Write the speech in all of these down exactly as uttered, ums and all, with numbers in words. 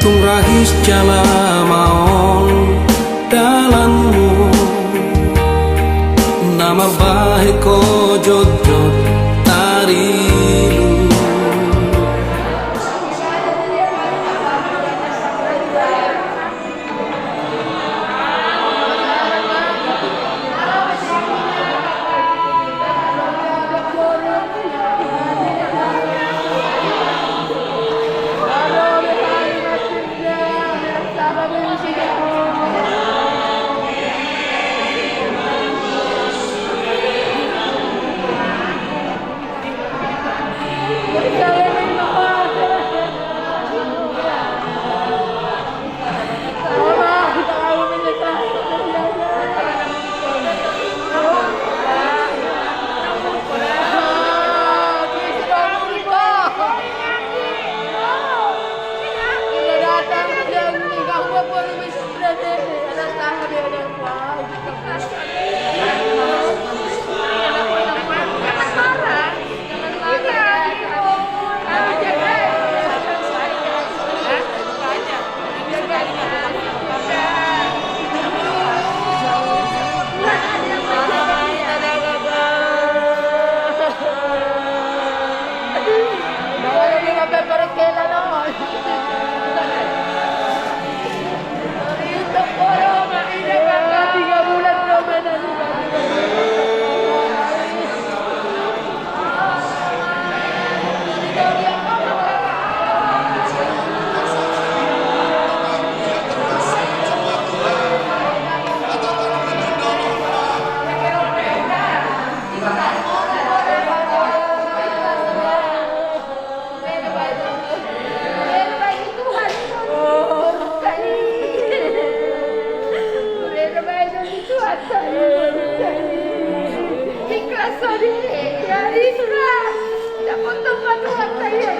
Rahis jala maol dalanmu, na mambahen ho jotjot tarilu. Ikhlas, Odi. Ya, ikhlas. Dapothon ma Tuhanta, ya.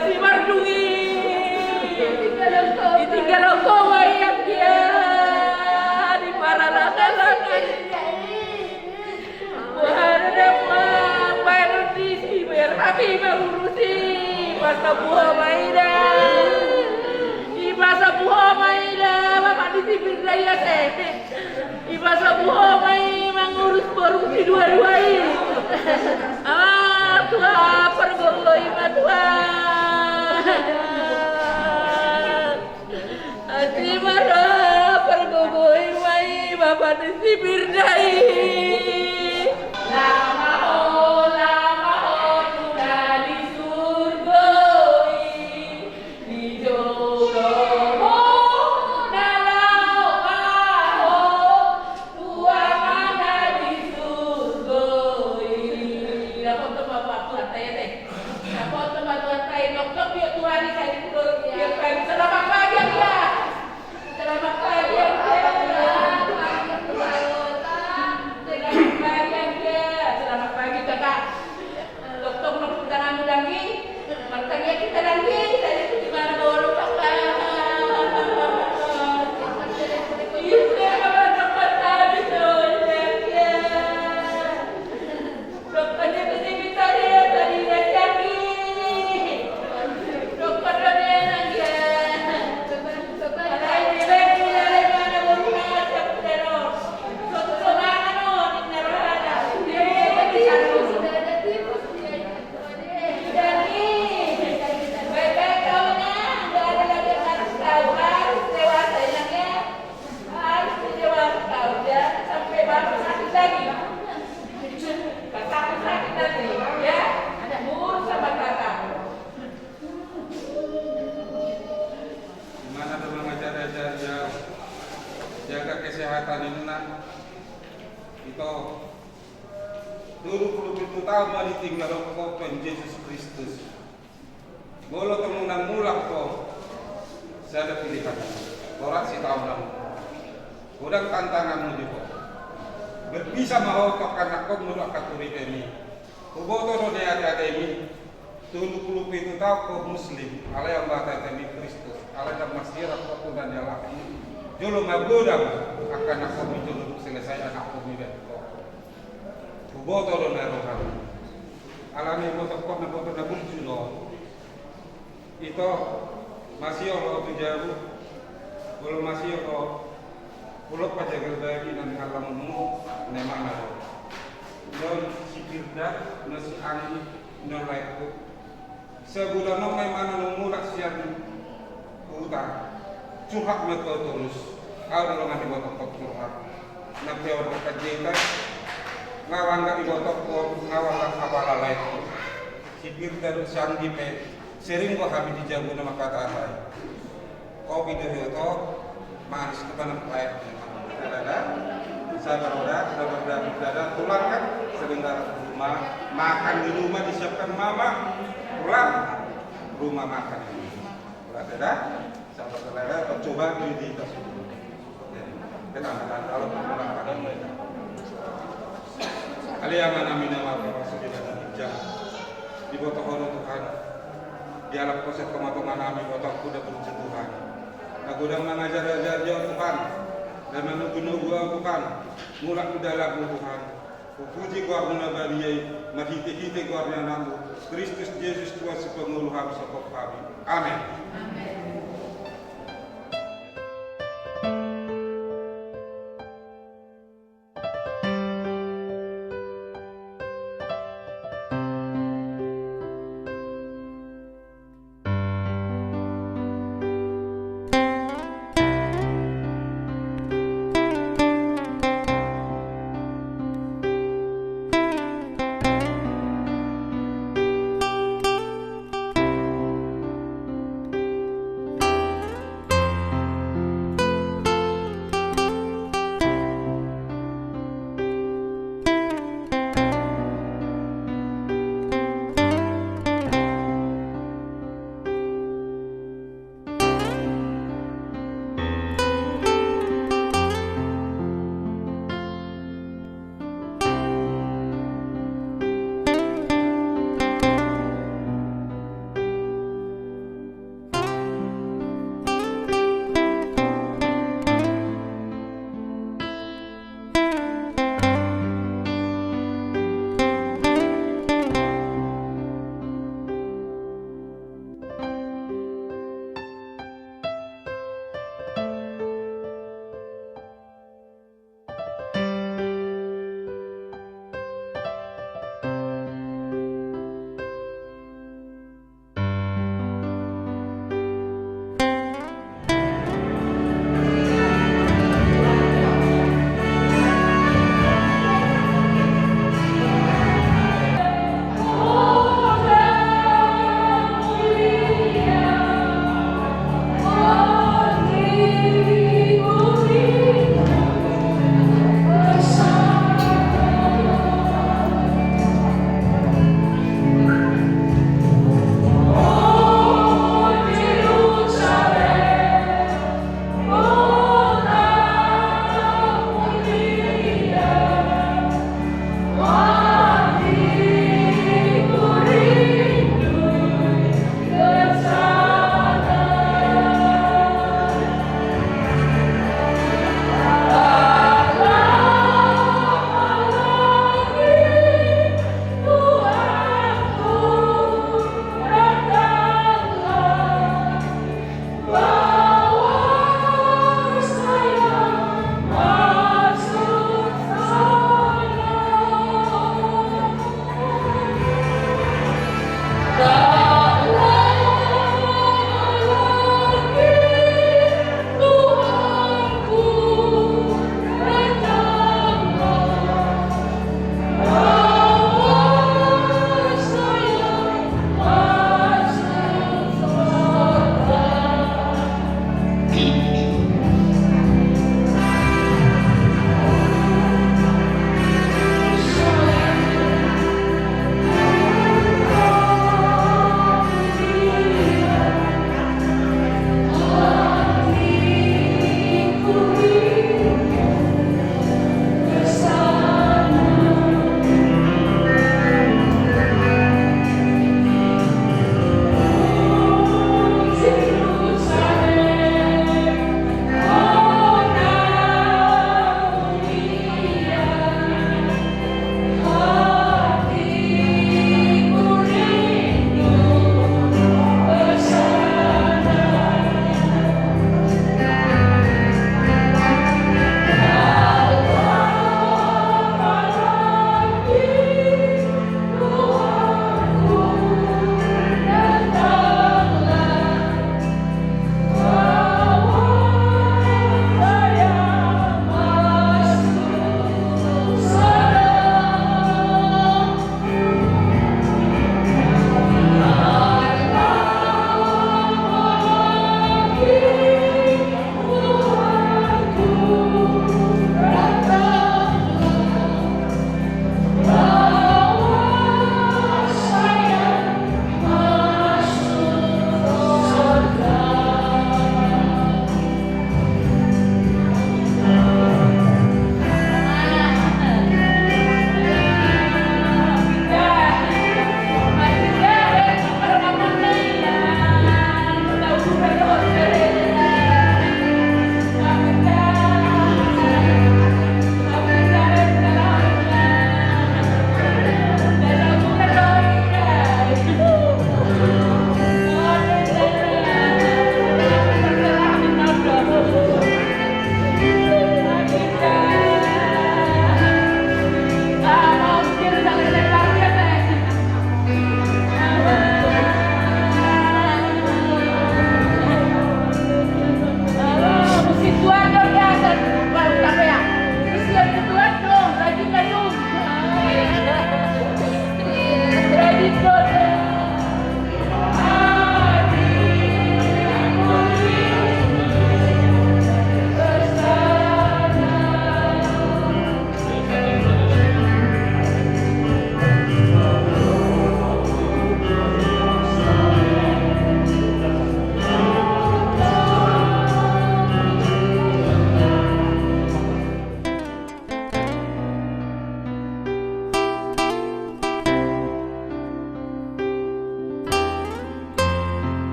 Si Mardung i, ditinggalhon ho ma i anggia, di paralangalanan. Boha do dang ma baenon ni si Berhati mangurusi, ipasapu ho ma i da. Ipasapu ho ma i da, bapak ni si Firda i ate. Ipasapu ho ma i mangurus boru si dua-dua i. Ama tua, pargogoi ma Tuhan. Asi ma roha, pargogoi ma i bapak ni si Firda i. Lama ho, lama ho tu na di surgo i. Di jolo ho na laho ho tu Amanta di surgo i. Dapothon ma Tuhanta i ate. Dapothon ma Tuhanta i, tongtong piak Tuhan i sai di pulo. Selamat pagi anggia. Selamat pagi anggia. Selamat pagi anggia. Selamat pagi kakak. Tongtong ma tu tanganmu danggi. Martangiang hita danggi. Dari tu di mana boru kakak. Iya, selamat pagi anggia. Harus di Jawa Tengah, ya, sampai baru sakit lagi. Kakakku sakit lagi, ya. Murus sama kakak. Di mana do mangajar-ajar, ya, jaga kesehatan inna. Ito, tolu pulu pitu taon ma ditinggalhon ho Tuhan Jesus Kristus. Molo tung unang mulak ho, sada pilihan. Borat sitaonan. Godang tantanganmu di ho. Berpisah ma ho tu angka anakkonmu dohot angka huritem i. Huboto do di ate-atemi. Tolu pulu pitu taon ho Muslim. Alai ambatatemi Kristus. Alai ndang marsirang ho tu na nialap i. Jolo magodang angka anakkonmu, jolo dung selesai anakkonmu i baen ho. Huboto do na roham. Alani botohon na boto na burju do. Ito, masihol ho tu jabu. Molo masihol ho, hulopa jagal bagi na nihallamonmu, na imana do. Nion si Firda, nion si Anggi, nion laengku. Sabulan on ma imana naung mulak sian huta. Curhat ma tu ahu torus. Ahu do dongan ni botohon curhat. Nang pe on angka jita. Nga wangga i botohon, nga wangga apala laengku. Si Firda dohot si Anggi pe sering do hami di jabuna manghatahon. Kopi do hioto, manis tu manang paet. Dada, sabar dada, sabar dada, dada, tulang kan sering datang ke rumah, makan di rumah disiapkan mama, pulang rumah makan. Pulang dada, sabar dada, coba di, di tas. Oke. Kita makan kalau pulang pada mereka. Ale Amanami na marhormat, sude na hujang. Diboto Ho do Tuhan. Dialap Ho sian tonga-tonga nami, botohon Ho do burju Tuhan. Na godang mangajar-ajar Ho Tuhan. Na manugu-nugu Ho Tuhan. Mulak tu dalanMu Tuhan. Hupuji goarMu na badia i, marhite-hite goar ni AnakMu, Kristus Jesus Tuhan Sipangolu hami, sopohon hami. Amen.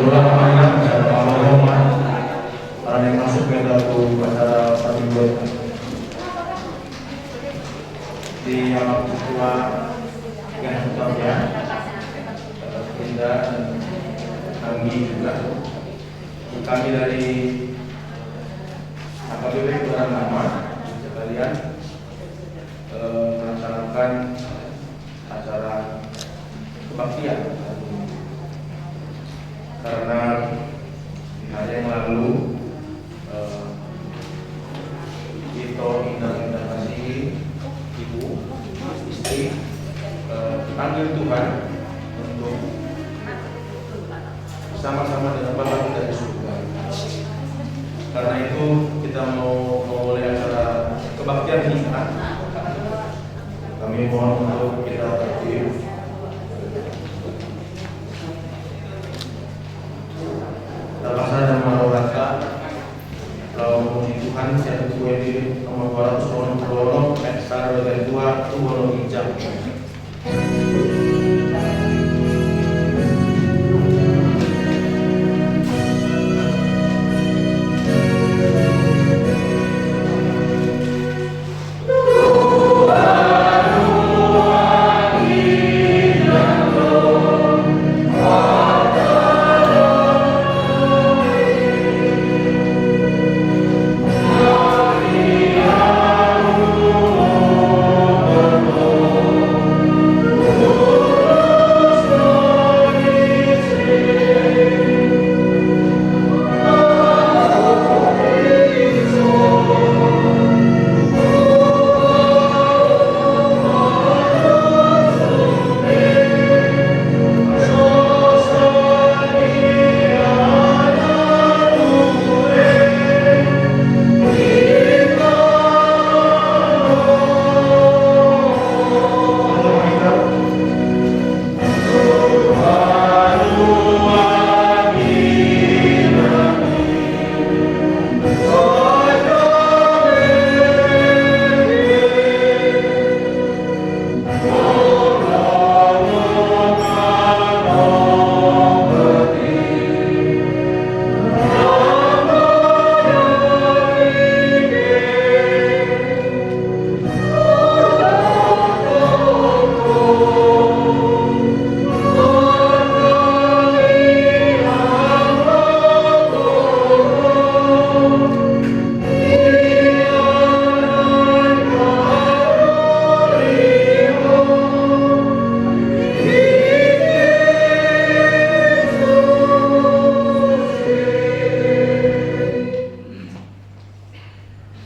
Ulang mainan, ulang rumah. Orang yang masuk beda tu acara satu dua. Di yang tua, yang tua ya. Indah dan Anggi juga. Kami dari A K B P Keluaran Lama sekalian, eh, melaksanakan acara kebaktian. Karena di hari yang lalu, eh, Ito Indah Indah Kasih, ibu, istri, eh, dipanggil Tuhan untuk sama-sama dengan Bapa kita di surga. Karena itu kita mau memulai acara kebaktian kita. Kami mohon untuk kita tertib. Terpaksa dan mau rasa kalau memuji Tuhan siapa kue di nomor dua ratus dua puluh, eh, satu dua dua, dua puluh hijab.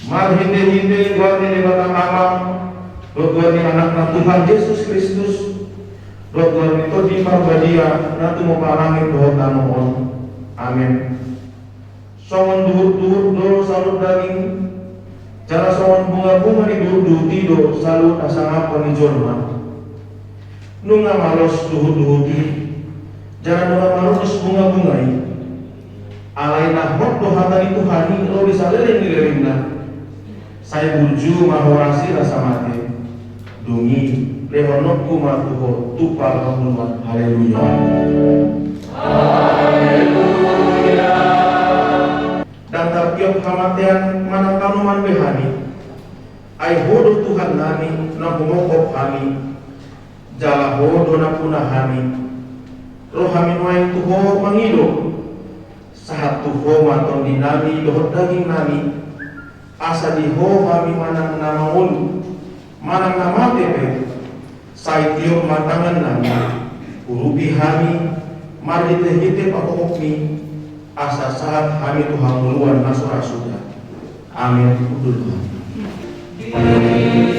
Marhite-hite goar ni Debata Ama, dohot goar ni Anakna Tuhan Jesus Kristus, dohot goar ni Tondi Parbadia, na tumompa langit dohot tano on. Amen. Songon duhut-duhut do saluhut daging, jala songon bunga-bunga ni duhut-duhut i do saluhut hasangapon ni jolma. Nunga malos duhut-duhut i, jala nunga malunus bunga-bunga i. Alai na hot do hata ni Tuhan i ro di saleleng ni lelengna. Sai burju ma ho rasi rasa mate. Dung i, lehononku ma tu ho tumpak hangoluan. Haleluya. Haleluya. Ndang tartiop hamatean manang tanoman be hami. Ai ho do Tuhan nami, na humongkop hami. Jala ho do nampuna hami. Ro hami nuaeng tu ho mangido. Sahat tu ho ma tondi nami dohot daging nami. Asa di ho hami manang na mangolu, manang na mate pe. Sai tiop ma tangan nami, urupi hami, marhite-hite pahomokmi, asa sahat hami tu hangoluan na so ra suda. Amin. Hundul ma hami.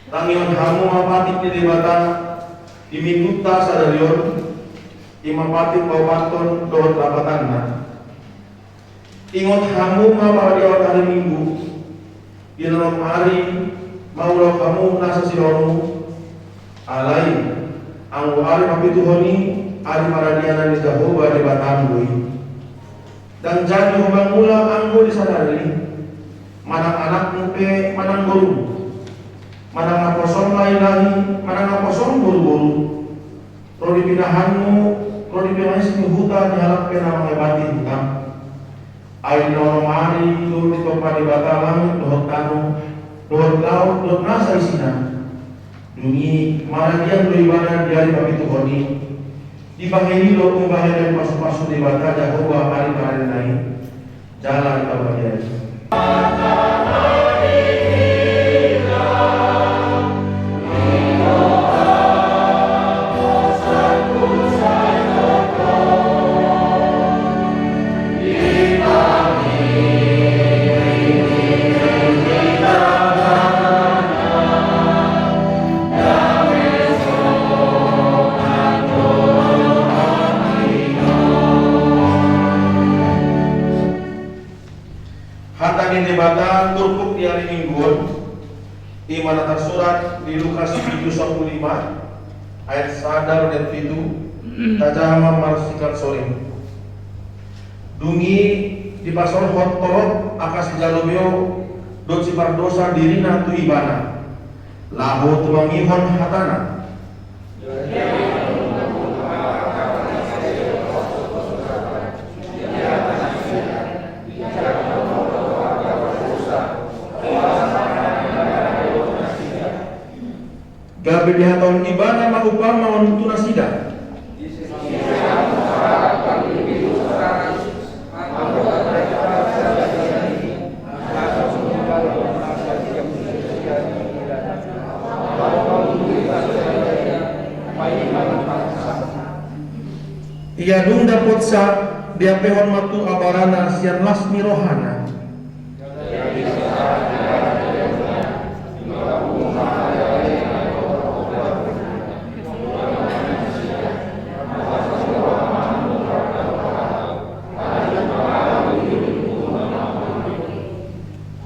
Tangihon hamu ma patik ni Debata di minggunta sadari on, i ma patik paopathon dohot lapatanna. Ingot hamu ma paradiaon ari Minggu, di na onom ari maulaon hamu nasa silaonmu, alai anggo ari papituhon i ari paradianan ni Jahowa Debatam do i. Ndang jadi ho mangula anggo di sadari, manang anakmu pe manang borum, manang naposom lahi-lahi, manang naposom boru-boru, ro di pinahanmu, ro di pinahis ni huta ni halak pe na mangebati hutam. Ai na onom ari do ditompa Debata langit dohot tano, dohot laut dohot nasa isina. Dung i maradian do ibana di ari papituhon i. Dibahen i do umbahen na dipasu-pasu Debata Jahowa ari paradena i. Jala di parbadian i. Hata ni Debata turpuk di ari Minggu on, i ma na tarsurat di Lukas pitu sampulu lima ayat sada ro di ayat pitu, tajaha ma marsikalsori. Dung i dipasolhot torop angka sijalo beo dohot sipardosa dirina tu ibana, laho tumangihon hatana. Gabe dihatahon ibana ma umpama on tu nasida. Ia dung dapotsa, diampehon ma tu abarana sian las ni rohana.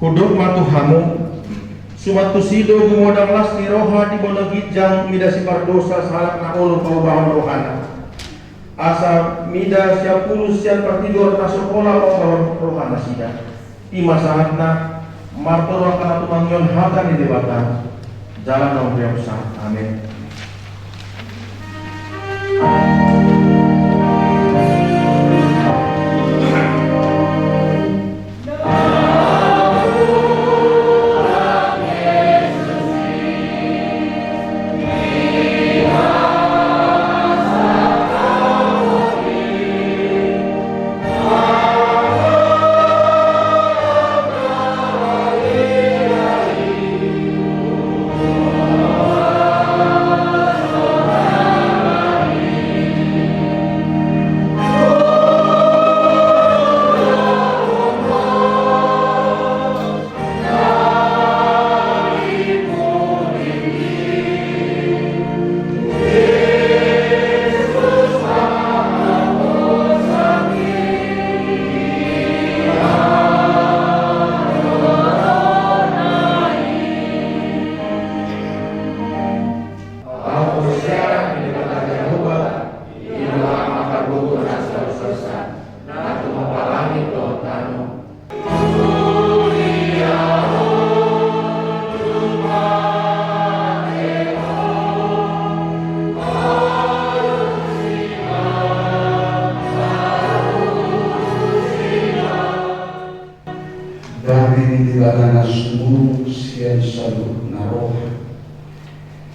Hudok ma tu hamu, suman tusi do gumodang las ni roha di bona ginjang mida sipardosa sahalak na olo paubahon rohana. Asa mida siapulus sian partigor na so pola paubahon rohanasida. I ma sahatna, martoro angka na tumangihon hata ni Debata, jala naung riap sa. Amen. Dame ni Debata na sumurung sian saluhutna roha,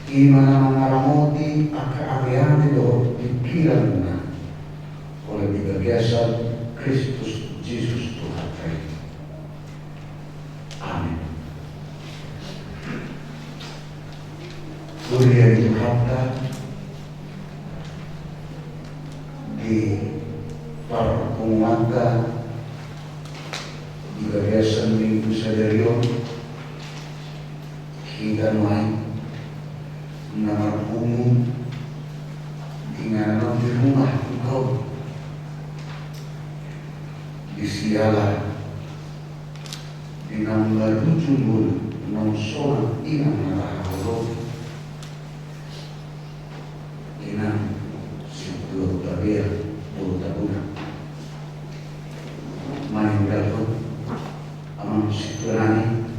i ma na mangaramoti angka ateate dohot pingkiranmuna, holan di bagasan Kristus Jesus Tuhanta i. Amen. Huria ni Tuhanta, di parpunguanta di bagasan Minggu sadari on, hita nuaeng na marpungu inganan on di rumah tu Ho, di siala di na marujung ngolu naung sonang inang na tahaholongi, inang situa Hutabea, Boru Tabuna. Sintua nami,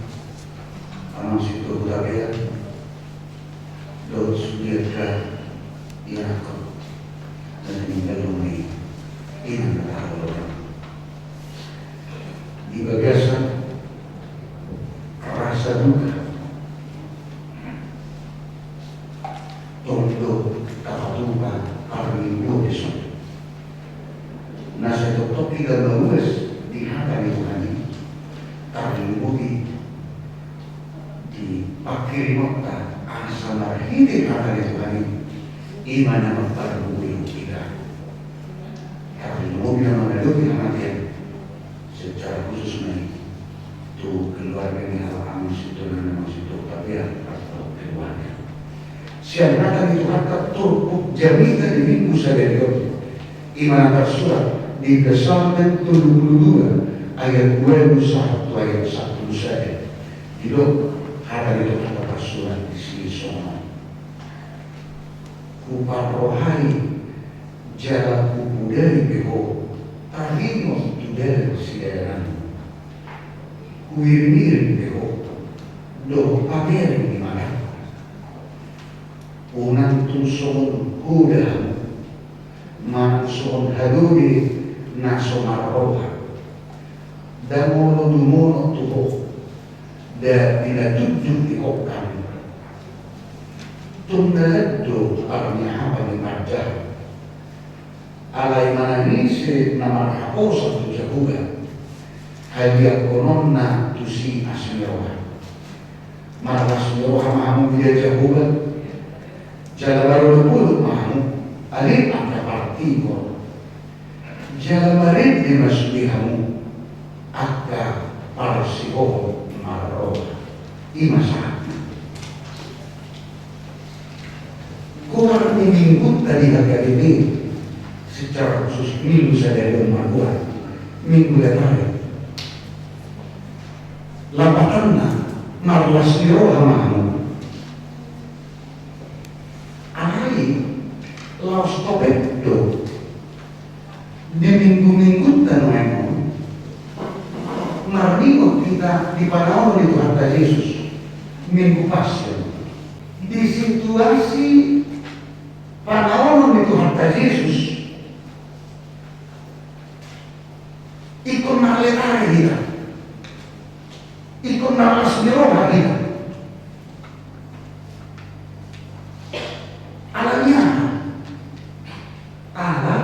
amang sintua Hutapea, dohot sude angka ianakhon na tininggal on, i ma na tahaholongi. Di bagasan rasa duka, tong do tapatupa parmingguon dison. Na sai tongtong hita mauas di hata ni Tuhan i, tarlumobi di pangkirimonta asa marhite hata ni Tuhan i, i ma na mampargogoi hita. Tarlumobi na mangadopi hamatean, secara khusus ma i tu keluarga ni halak amang sintua nami, amang sintua Hutapea, atau keluarga. Sian hata ni Tuhanta turpuk jamita di Minggu sadari on, i ma na tarsurat di Psalmen tolu pulu dua ayat ualu sahat tu ayat sampulu sada. Didok hata ni Tuhanta tarsurat disi songon on: Huparrohai jala hupodai pe ho taringot tu dalan sidalananmu. Huiringiring pe ho dohot pamereng ni matangku. Unang tung songon hoda hamu, manang songon halode na so marroha. Ndang olo dumonok tu ho, nda pinatunduk di hongkang. Tung na lam do parniahapan ni parjahat. Alai manang ise na marhaposan tu Jahowa, haliangkononna tusi asi ni roha. Marlas ni roha ma hamu mida Jahowa, jala marolopolop ma hamu ale angka partigor. Jala marende ma sude hamu angka parsihohot marroha. I ma sahatna. Goar ni minggunta di H K B P secara khusus Minggu sadari on margoar Minggu Letare. Lapatanna, marlas ni roha ma hamu. Alai laos topet do di minggu-minggunta nuaeng on marningot hita di panaonon ni Tuhanta Jesus, Minggu Passion. Di situasi panaonon ni Tuhanta Jesus, ingkon marletare hita, ingkon marlas ni roha hita. Alani aha? Ala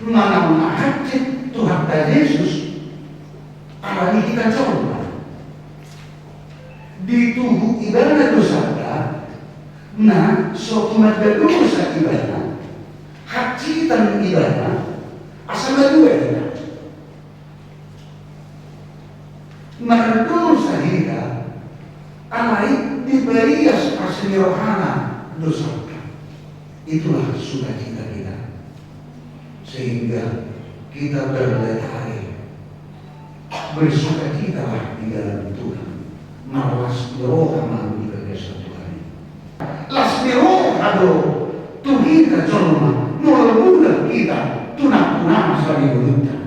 manang na hansit Tuhanta Jesus alani hita jolma. Ditubu ibana dosanta, na so tumanda dosa ibana, hansitan ibana, asa malua hita. Mardosa hita, alai dipaias asi ni rohana dosanta. Itulah sukacita kita. Sehingga kita berletare, bersukacitalah di dalam Tuhan. Marlas ni roha ma di bagasan Tuhan i. Las ni roha do tu hita jolma, molo mulak hita tu nangkunasa di ngolunta.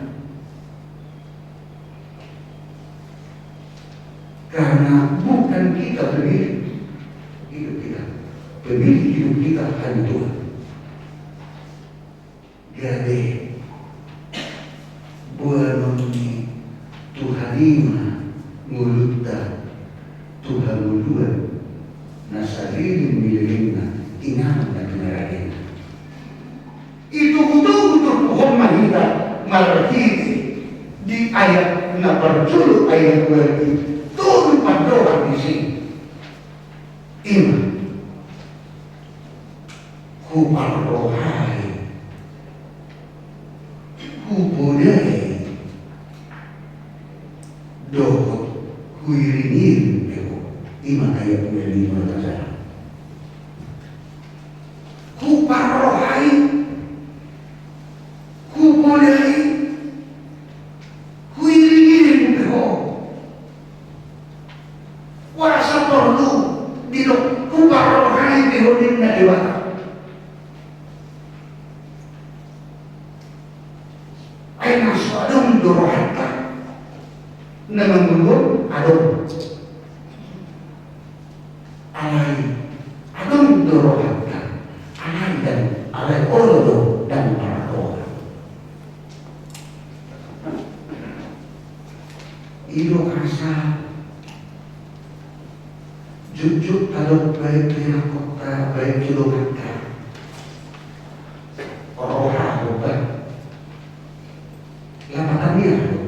Karena bukan kita pemilik hidup kita. Pemilik hidup kita hanya Tuhan. Gabe boanon ni Tuhan i ma ngolunta tu hangoluan na saleleng ni lelengna, inganan na pinarade. Itutubu turpuk on ma hita marhite di ayat na parjolo, ayat ualu i, tolu pandohan disi. I ma, huparrohai, hupodai, dohot huiringiring pe ho. I ma ayat ualu i, molo tajaha. Huparrohai, hupodai, huiringiring pe ho. Asa porlu didok huparrohai pe ho ninna Debata. Ai na so adong do rohanta, Na mangolu on adong. Alai adong do rohanta, alai ndang, alai olo do ndang marroha. I do asa jotjot tadok baen di rohanta, baen di donganta. Roha do ba. Lapatanna do.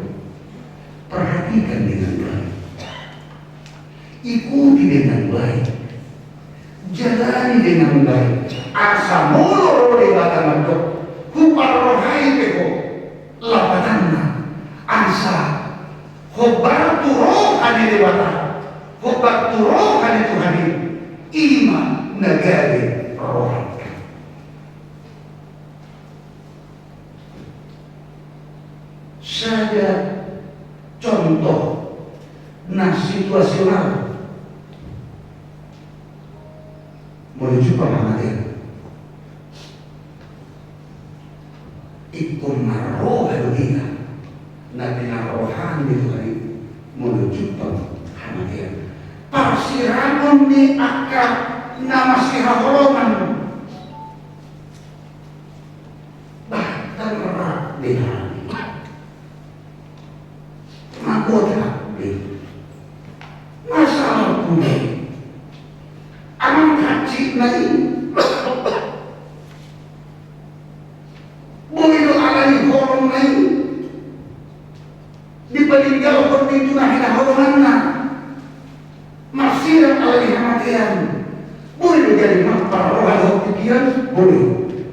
Perhatikan dengan baik. Ikuti dengan baik. Jalani dengan baik. Asa molo ro Debata mandok, huparrohai pe ho. Lapatanna, asa hombar tu roha ni Debata, hombar tu roha ni Tuhan i, i ma na gabe rohanta. Sada contoh na situasional. Molo jumpang hamatean, ingkon marroha do hita na pinarrohahon ni Tuhan i molo jumpang hamatean. Parsirangon ni angka na masihaholongan. Bah, ndang rap be hami. Magodang be. Masalah be. Amang hansit na i. Boi do alani holong na i dipatinggalhon ni tu na hinaholonganna. Marsirang alani hamatean. Boi do jadi marparroha dohot pikiran, boi.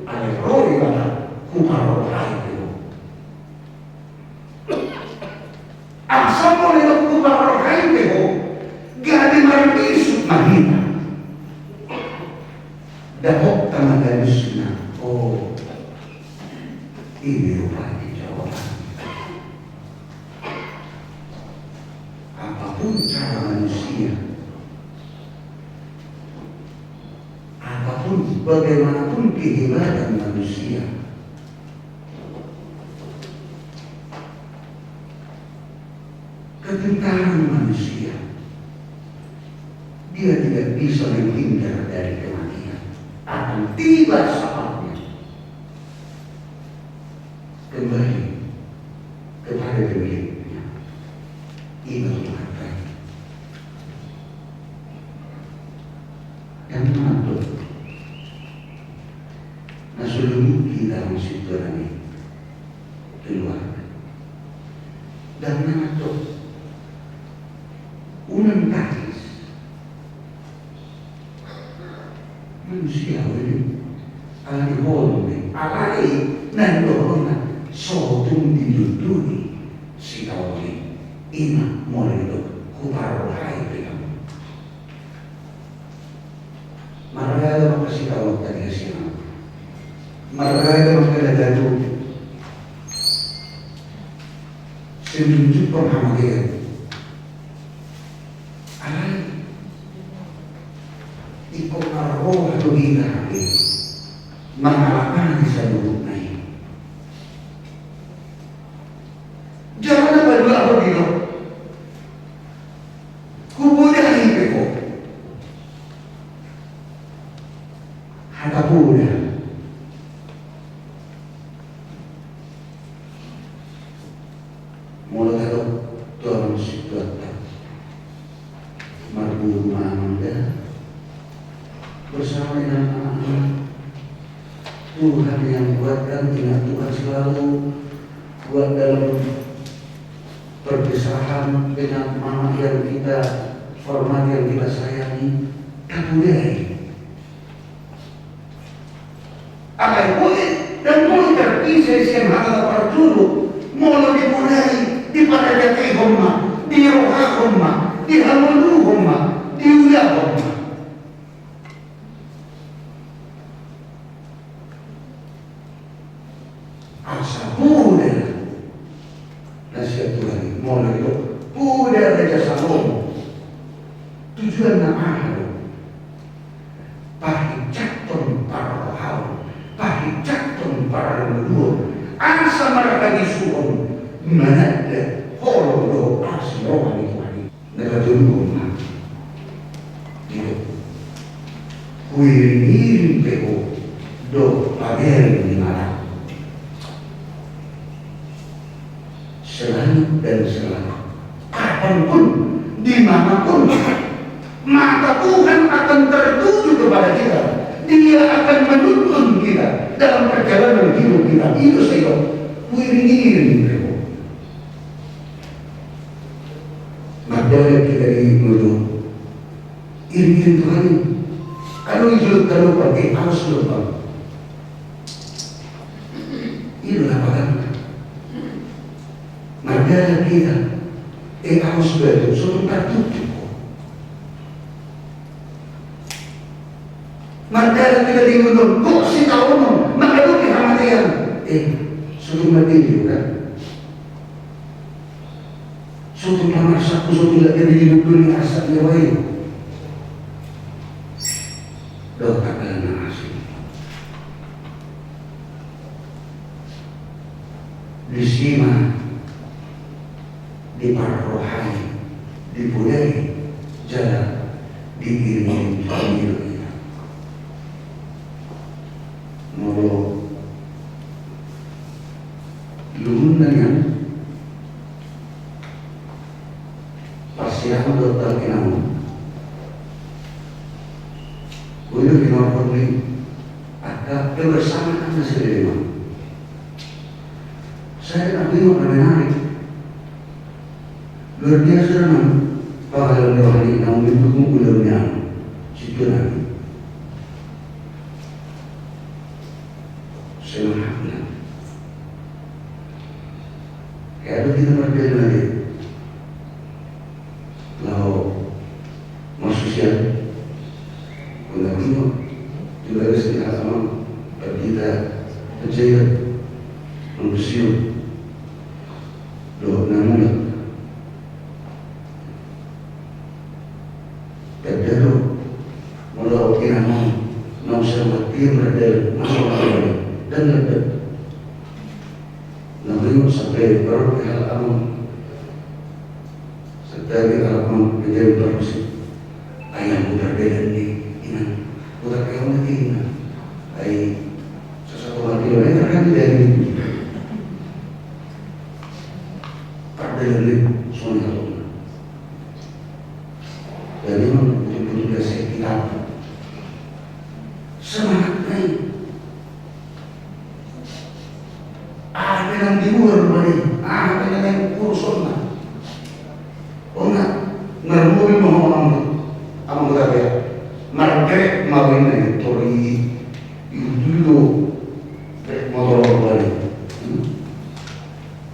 Alai ro Debata, huparrohai pe ho. Asa molo huparrohai pe ho, gabe marbisuk ma hita. Dapotta ma galusna. O, i do rupani jawaban. Apapun cara manusia, apapun, bagaimanapun kehebatan manusia, kepintaran manusia, dia tidak bisa menghindar dari kematian. Akan tiba saatnya. Kembali kepada pemiliknya. Ina mengatakan, dan mengatur. Nah, sebelum kita masuk ke dalam keluarga, dan mengatur. Unang tangis. Manusia do i. Alani holong do i. Alai na nidokna, so tung didondoni sitaonon i. Ima molo didok, huparrohai pe hamu. Marragam angka sitaononta di hasiangan. Marragam angka na gabe. Sundut-undut panghamataion. Alai ingkon marroha do hita hape mangalapani saluhutna i. Jala na paduahon, didok, hupoda i pe ho. Hata poda. Molo tadok tu amang situatta, marboru ma amang da bersama dengan anak-anak. Tuhan yang kuatkan, ingat Tuhan selalu buat dalam perpisahan dengan mama yang kita hormati, yang kita sayangi. Tapodai. Alai boi, ndang boi terpisah sian halak parjolo. Molo dipodai, diparajatehon ma, dirohahon ma, dihalualuhon ma, diulahon ma. Asa poda na sian Tuhan i, molo didok poda Raja Salomo. Tujuanna aha do? Pahinsathon parrohaon, pahinsathon parngoluon, asa marhabisuhon mananda holong dohot asi Heri di mana? Selalu dan selalu. Kapanpun, dimanapun, mata Tuhan akan tertuju kepada kita. Dia akan menuntun kita dalam perjalanan hidup kita. Itu saya kok. Wiring-wiring. Mardalek hita di ngolu. Iring-iring Tuhan i. Kalau i jolo, kalau pakai arus lubang. Itulah pakai. Mardalek hita. Eh, arus batu, so tung tartutup. Mardalek hita di ngolu, kok sitaonon, mangadopi hamatean. Eh, so tung mardalek kan? So tung pamarsak, so tung lagi di hidup dunia arsak dia bayu. Dohot angka na asing. Disi ma diparrohai, dipodai, jala diiringi Tuhan. Molo luhutna nian. Parsirangan dohot partinangon. Boi do hinorhon ni angka kebersamaan na sederhana. Saya nak tengok na menarik. Luar biasa memang pengalaman rohani na mendukung ulama ni anu. Situ nanti. Semangatna. Kayak ada kita berbeda lagi. Laho marsusian. Kuna bima. Di bagas ni halak amang Pandita Panjaitan. Mambusio. Dohot na mulak. Tanda do. Molo inang on. Nang sewat dia mardalek. Masuk apa? Dan lebat. Namanya sampai baru ke halak amang. Sadari halak amang menjadi baru sih. Ayam putar belan ni inang. Putar kayak mana inang? Ai sasatu kilometer kan dari ini. Pardalan ni songon halak amang. Dan memang betul-betul biasa kita. Semangat naik. Aha pe nang di luar bani, aha pe nang urusonna. Ona, marmobil ma ho amang, amang Gutabeak. Margerek ma bani na i, tor i, i ujung do. Gerek motor bani. Hmm?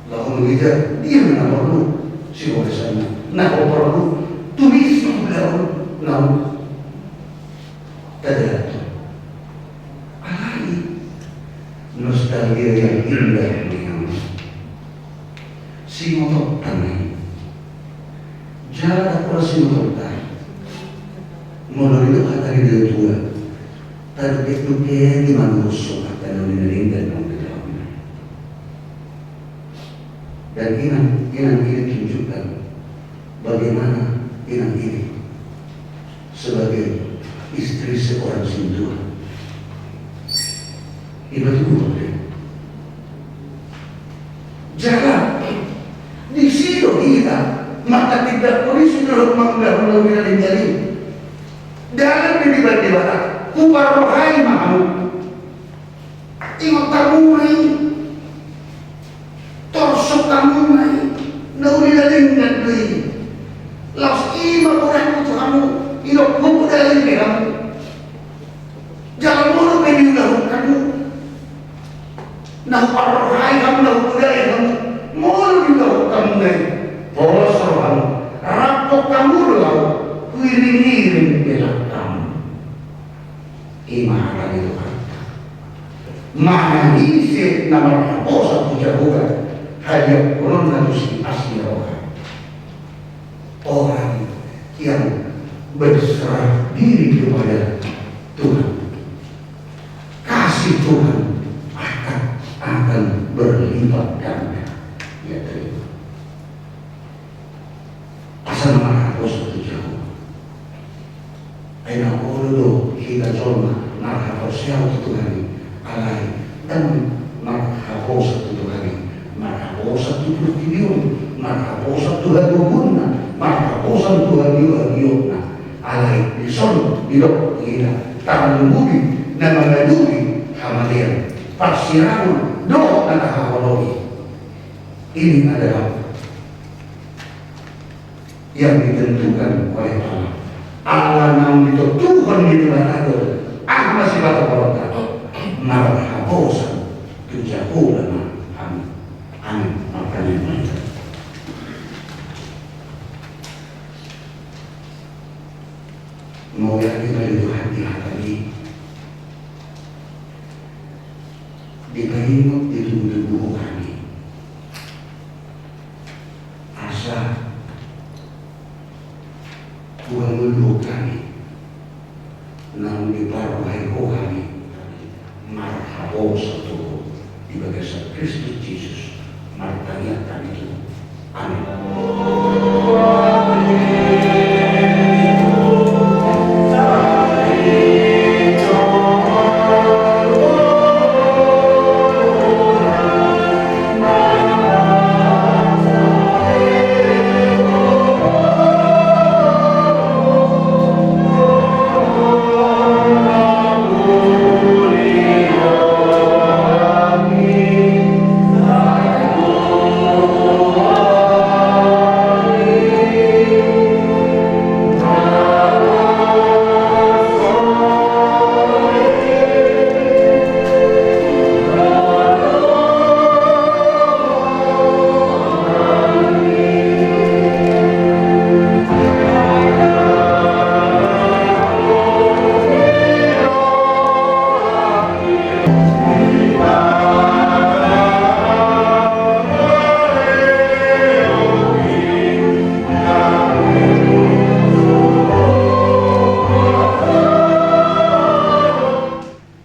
Laho nunga ija, dia na porlu sihomesanna. Na porlu, tumis laho nau. Tadalaton. Alai nostalgia yang indah memang. Singotop tanai. Jala tak pernah singotop tanai. Molo didok hata ni natua-tua. Tadok itu keni manusuk hata na nina dan nong di dalamnya. Dan inang, inang ini tunjukkan bagaimana inang ini sebagai istri seorang sintua. Iba tu dua. Jala disi do hita manghatindanghon i sude dohot manggulahon na uli na denggan i. Dalan pe dibahen Debata, huparrohai ma hamu. Ingot hamu ma i. Torsok hamu ma i. Na uli na denggan do i. Laos i ma borhatku tu hamu. Idok hupodai be hamu. Jala molo pe diulahon hamu. Na huparrohai hamu, na hupodai hamu. Molo diulahon hamu na i. Poso hamu. Rampok hamu do ahu. Huiring-iring be langkam. I ma hata ni Tuhanta. Manang ise na marhaposan tu Jahowa, hadiahononna tusi asi ni roha. Orang yang berserah diri kepada Tuhan, kasih Tuhan akan, akan berlipat ganda ia terima. Asa na marhaposan tu Jahowa. Ai na olo do hita jolma marhaposan tu Tuhan i, alai Marhaposan tu Tuhan i, marhaposan tu portibi on, marhaposan tu hagogoonna, marhaposan tu hagiothagiotna. Alai dison didok hita tarlumobi na mangadopi hamatean, parsirangon dohot na tahaholongi. Ini adalah yang ditentukan oleh Allah. Ala naung ditentuhon ni Debata do aha ma sipatupaonta. Marhaposan tu Jahowa ma hami. Amin. Martangiang ma hita. Mauliate ma di Tuhan di hata ni, dipaingot, ditubutubu hami. Asa hangoluhon hami naung diparrohai Ho hami marhaposan tu Ho di bagasan Kristus Jesus. Martangiang hami tu Ho. Amin.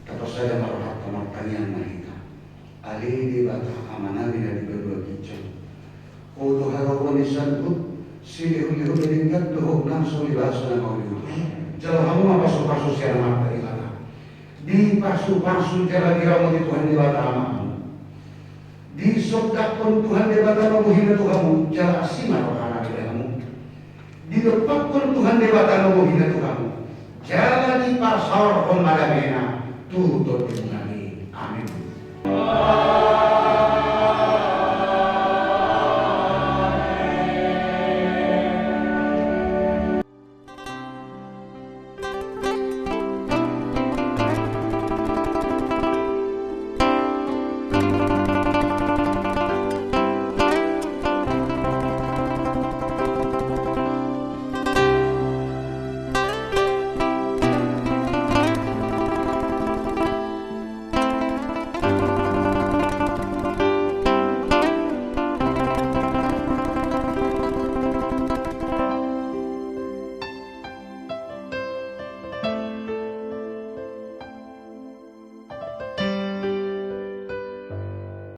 Tapasahat ma rohanta, martangiang ma hita. Ale Debata Amanami na di banua ginjang, Ho do haroro ni sandut, silehonlehon na denggan dohot na so libasa na mauliuliu. Jalo hamu ma pasupasu sian Amanta Debata. Dipasupasu jala diramoti Tuhan Debata Ama hamu. Disondangkon Tuhan Debata na bohina tu hamu, jala asi ma rohana tu hamu. Didompakkon Tuhan Debata na bohina tu hamu, jala dipasaorhon ma damena tu tondimuna be. Amin.